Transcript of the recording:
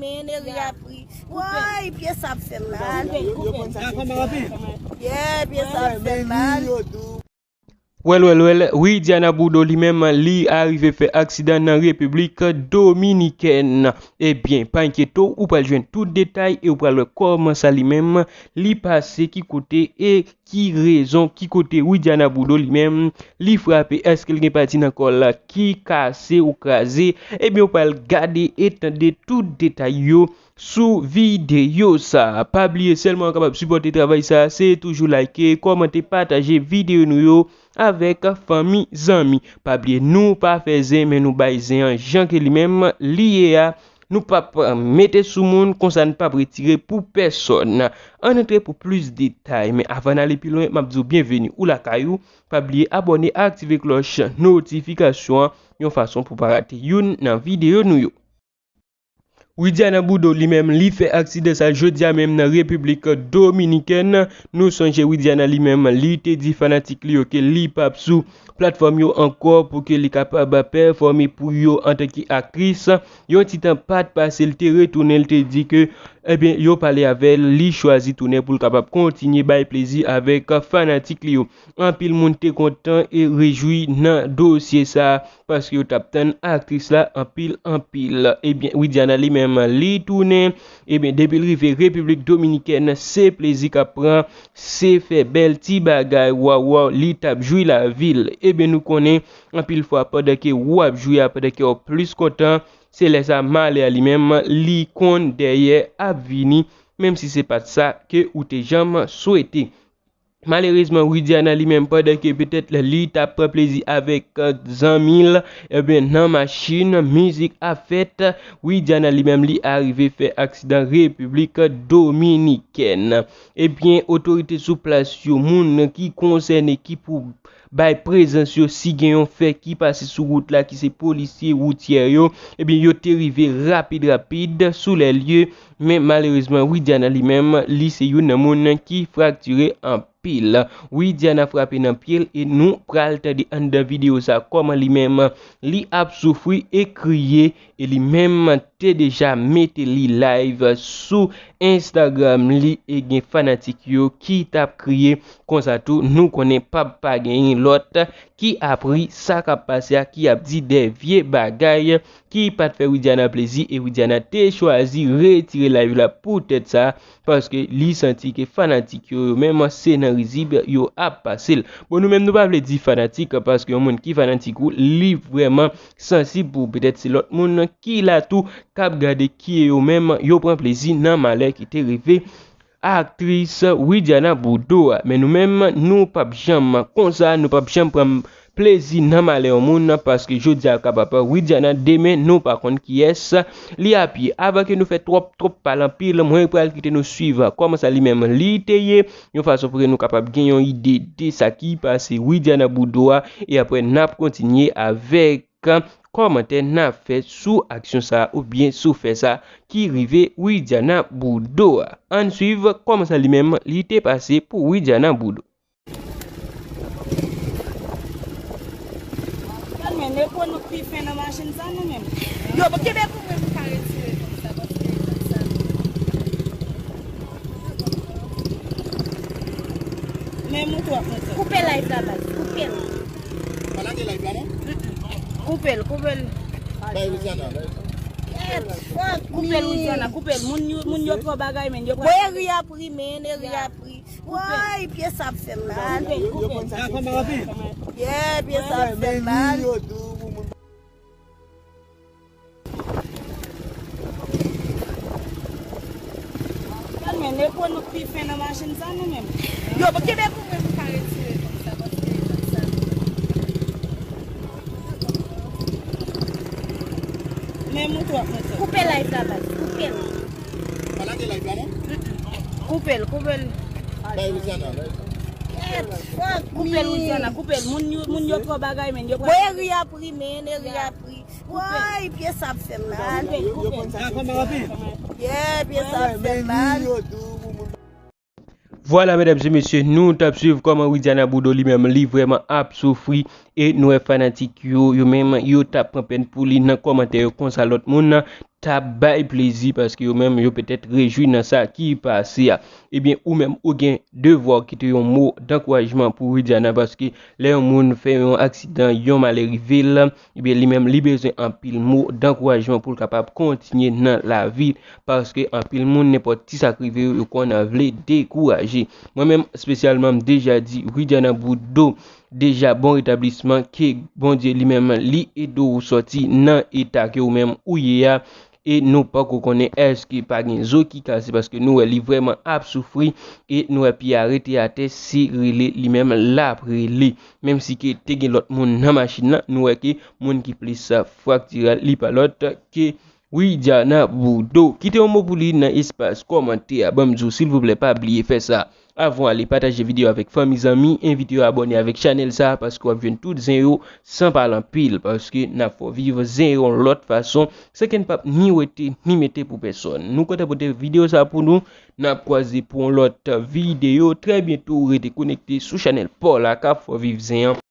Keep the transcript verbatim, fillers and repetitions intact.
Men, Neri a pri. Woy, pye sa ap fè m mal. Yeah, pye sa ap fè m mal. Well, well, well, Widiana Boudreau li menm, li arive fè aksidan nan Repiblik Dominikèn. Ebyen, pa enkyete w, ou pral jwenn tout detay e ou pral wè kòman sa li menm, li pase, ki kote e ki rezon, ki kote Widiana Boudreau li menm, li frape, èske l gen pati nan kò l ki kase ou kraze? Ebyen, ou pral gade e tande tout detay yo sou videyo sa a. Pa bliye sèlman ou kapab sipòte travay sa a, se toujou like, kòmante, pataje videyo nou yo avèk fanmi, zanmi. Pa bliye nou pa fè zen, men nou bay zen an jan ke li menm li ye a. Nou p ap mete sou moun, konsa n p ap retire pou pèsòn. Ann antre pou plis detay, men avan n ale pi lwen, m ap di w byenveni ou lakay ou. Pa bliye abòne, aktive klòch notifikasyon an, yon fason pou pa rate youn nan videyo nou yo. Widiana Boudreau li menm, li fè aksidan sa jodi a menm nan Repiblik Dominikèn. Nou sonje Widiana li menm, li te di fanatik li yo ke li p ap sou platfòm yo ankò pou ke li kapab pèfòme pou yo antanke aktris. Yon ti tan pa t pase, l te retounen, l te di ke, ebyen, yo pale avè l, li chwazi tounen pou l kapab kontinye bay plezi avèk fanatik li yo. Anpil moun te kontan e rejwi nan dosye sa a, paske yo t ap tann aktris la anpil, anpil. Ebyen, Widiana li menm, li tounen. Ebyen, depi l rive Repiblik Dominikèn, se plezi k ap pran, se fè bèl ti bagay, waw, waw, li t ap jwi lavi l. Ebyen, nou konnen, anpil fwa, pandan ke w ap jwi a, pandan ke w plis kontan, se lè sa malè a li menm, li konn dèyè ap vini, menm si se pa t sa ke ou te janm swete. Malerezman, Widiana li menm, pandan ke petèt li t ap pran plezi avèk, euh, zanmi l, ebyen, nan machin, mizik ap fèt, Widiana li menm, li arive fè aksidan Repiblik Dominikèn. Ebyen, otorite sou plas yo, moun ki konsène, ki pou bay prezans yo, si gen yon fè ki pase sou wout la, ki se polisye woutyè yo, ebyen, yo te rive rapid, rapid sou lè lye, men malerezman, Widiana li menm, li se youn nan moun ki fraktire anpil. Widiana frape nan pye l e nou pral tande anndan videyo sa kòman li menm li ap soufri e kriye e li menm te deja mete li live sou Instagram li e gen fanatik yo ki t ap kriye konsa tou nou konnen p ap pa genyen lòt ki apri sa k ap pase a ki ap di de vye bagay ki pa t fè Widiana plezi e Widiana te chwazi retire live la poutèt sa. Paske li santi ke fanatik yo, yo menm se nan rizib yo ap pase l. Bon, nou menm nou pa vle di fanatik, paske yon moun ki fanatik ou, li vrèman sansib pou ou. Petèt se lòt moun ki la tou k ap gade ki yo menm yo pran plezi nan malè ki te rive aktris Widiana Boudreau a. Men nou menm, nou p ap janm konsa, nou p ap janm pran plezi nan malè yon moun, paske jodi a kapab Widiana, demen nou pa konn kiyès li ap ye. Avan ke nou fè twòp, twòp pale anpil, mwen pral kite nou swiv kòman sa li menm li te ye, yon fason pou ke nou kapab gen yon ide de sa ki pase Widiana Boudreau a, e apre n ap kontinye avèk kòmantè n ap fè sou aksyon sa oubyen sou fè sa ki rive Widiana Boudreau a. Ann swiv kòman sa li menm li te pase pou Widiana Boudreau. Gad men, e pou nou k pi fen nan machin sa nou menm. Yo, bon, kenbe pou mwen pou ka retire kòm sa, paske sa. Men moute w ap moute. Koupe live la, baz. Koupe l. Pa lage live la, non? Koupe l, koupe l. Bay Widiana, bay. Kèt, fuck me. Koupe l, Widiana, koupe l. Moun yo, moun yo twò bagay, men yo pral. Bon, Eri a pri, men, Eri a pri. Woy, pye sa ap fè m mal. Koupe, koupe. Yeah, pye sa ap fè m mal. Gad men, e pou nou k pi fen nan machin sa nou menm. Yo, bon, kenbe pou mwen pou ka retire kòm sa, paske sa. Men moute w ap moute. Koupe live la, baz. Koupe l. Pa lage live la, non? Koupe l, koupe l. Bay Widiana, bay. Kèt, fuck me. Koupe l, Widiana, koupe l. Moun yo, moun yo twò bagay, men yo pral. Bon, Eri a pri, men, Eri a pri. Woy, pye sa ap fè m mal. Koupe, koupe. Yeah, pye sa ap fè m mal. Vwala, medam e mesye, nou t ap swiv kòman Widiana Boudreau li menm, li vrèman ap soufri. E nou wè fanatik yo, yo menm, yo t ap pran pèn pou li nan kòmantè yo konsa lòt moun t ap bay plezi, paske yo menm yo petèt rejwi nan sa ki pase a. Ebyen, ou menm ou gen devwa w kite yon mo dankourajman pou Widiana, paske lè yon moun fè yon aksidan, yon malè rive l, ebyen, li menm li bezwen anpil mo dankourajman pou l kapab kontinye nan lavi, paske anpil moun, nenpòt ti sa k rive yo, yo konn vle dekouraje. Mwen menm, espesyalman, m deja di Widiana Boudreau, deja bon retablisman, ke Bondye li menm li ede w sòti nan eta ke ou menm ou ye a. E nou poko konnen èske pa gen zo ki kase, paske nou wè li vrèman ap soufri, e nou wè pye a rete atè, se rele li menm l ap rele. Menm si ke te gen lòt moun nan machin nan, nou wè ke moun ki plis fraktire a, li pa lòt ke Widiana Boudreau. Kite yon mo pou li nan espas kòmantè a. Ban m di w, silvouplè, pa bliye fè sa. Avan w ale, pataje videyo avèk fanmi, zanmi, envite yo abòne avèk chanèl sa a, paske w ap jwenn tout zen yo san pale anpil, paske n ap fè w viv zen yo yon lòt fason, san ke n p ap ni wete ni mete pou pèsòn. Nou kontan pote videyo sa a pou nou. N ap kwaze pou yon lòt videyo trè byento. Rete konekte sou chanèl pa w la k ap fè w viv zen an.